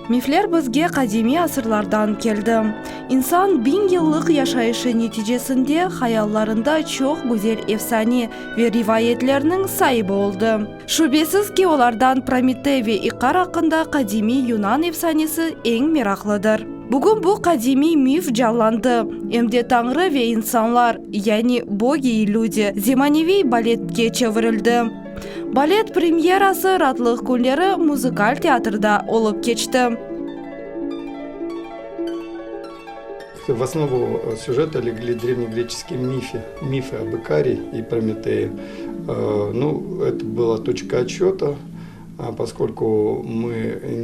Mifler bizge qadimiy asırlardan keldi. İnsan biñyıllıq yaşayışı neticesinde hayallarında çoq güzel efsane ve rivayetlerniñ saibi oldı. Şübesiz ki, olardan Prometey ve İkar aqqında qadimiy yunan efsanesi eñ meraqlıdır. Bugün bu qadimiy mif canlandı, em de Tañrı ve insanlar, yani Bogi i lüdi, zemaneviy baletke çevirildi. Balet premyerası raatlıq künleri muzıkal teatrda olıp keçti. В основу сюжета легли древнегреческие мифы, мифы об Икаре и Прометее. Ну, это была точка отсчета, поскольку мы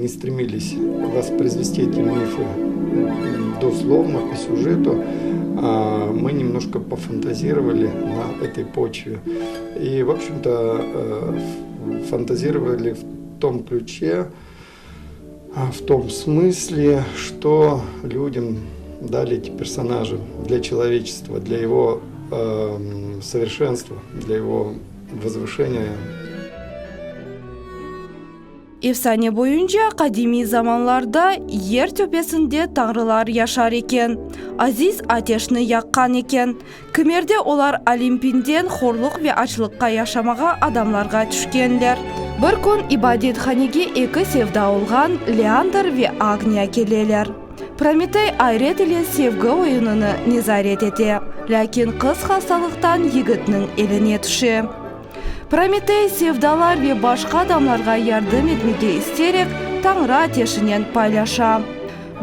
не стремились воспроизвести эти мифы дословно по сюжету, мы немножко пофантазировали на этой почве. И, в общем-то, фантазировали в том ключе, в том смысле, что людям дали эти персонажи для человечества, для его э, совершенства, для его возвышения. Efsane boyunca, qadimiy zamanlarda yer töpesinde tañrılar yaşar eken, aziz ateşni yaqqan eken. Kimerde olar Olimpinden horluq ve açlıqqa yaşamağa adamlarğa tüşkenler. Bir kün ibadethanege eki sevda olğan Leandr ve Agniya keleler. Prometey ayret ile sevgi oyunını nezaret ete, lâkin qız hastalıqtan yigitniñ eline tüşe. Prometey sevdalar ve başqa adamlarğa yardım etmege isterek, Tañrı ateşinen paylaşa.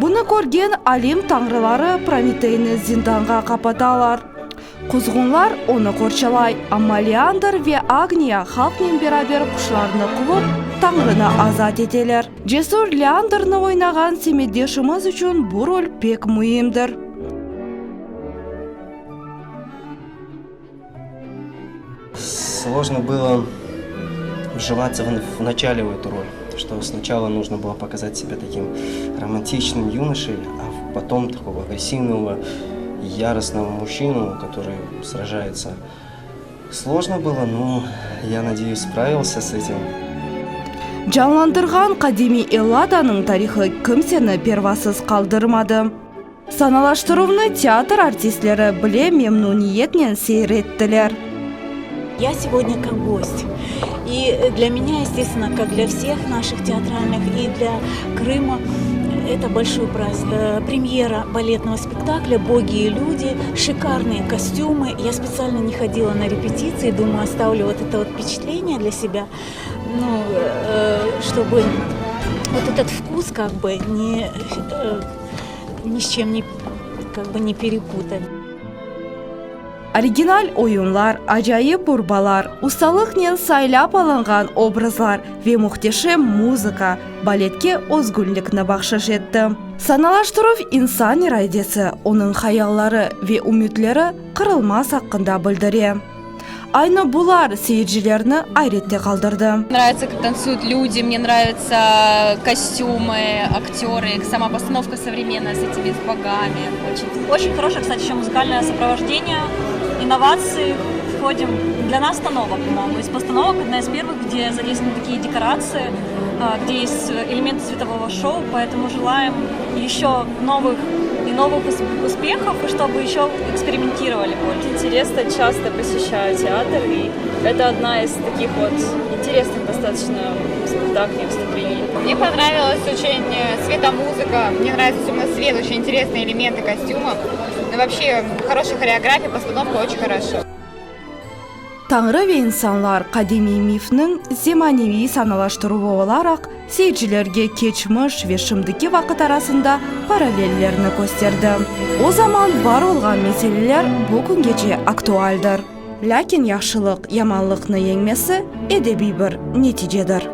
Bunı körgen Olimp tañrıları Prometeyni zindanğa qapatalar. Quzğunlar onı qorçalay, amma Leandr ve Agniya halqnen beraber quşlarnı quvıp, tañrını azat eteler. Cesur Leandrnı oynağan semetdeşimiz içün bu rol pek müimdir. Сложно было вживаться в начале в эту роль, что сначала нужно было показать себя таким романтичным юношей, а потом такого агрессивного, яростного мужчину, который сражается. Сложно было, но я надеюсь, справился с этим. Canlandırğan qadimiy Elladanıñ tarihı kimseni pervasız qaldırmadı. Sanalaştıruvnı teatr artistleri bile memnüniyetnen seyir ettiler. Я сегодня как гость. И для меня, естественно, как для всех наших театральных и для Крыма, это большой праздник. Э, премьера балетного спектакля «Боги и люди», шикарные костюмы. Я специально не ходила на репетиции, думаю, оставлю вот это вот впечатление для себя, ну, э, чтобы вот этот вкус как бы не э, ни с чем не, как бы не перепутать. Original oyunlar, acayip urbalar, ustalıqnen saylap alınğan obrazlar ve mühteşem muzıka baletke özgünlikni bahşış etti. Sanalaştıruv insan iradesi, onıñ hayalları ve ümütleri qırılmaz aqqında bildire. Aynı bular seyircilerni ayrette qaldırdı. Nravится, как танцуют люди, мне нравятся костюмы, актеры, сама постановка современная с этими с богами. Очень Очень хорошее, кстати, еще музыкальное сопровождение, инновации входим. Для нас это ново, по-моему. Из постановок одна из первых, где задействованы такие декорации, где есть элементы светового шоу, поэтому желаем еще новых и новых успехов, и чтобы еще экспериментировали больше. Интересно, часто посещаю театр, и это одна из таких вот интересных достаточно спектаклей, выступлений. Мне понравилась очень э, светомузыка, мне нравится особенно свет, очень интересные элементы костюмов. Ну, вообще, хорошая хореография, постановка очень хорошо. Tañrı ve insanlar qadimiy mifniñ zemaneviy sanalaştıruvı olaraq seyircilerge keçmiş ve şimdiki vaqıt arasında paralellerni kösterdi. O zaman bar olğan meseleler bu küngece aktualdir. Lâkin yahşılıq yamanlıqnı yeñmesi edebiy bir neticedir.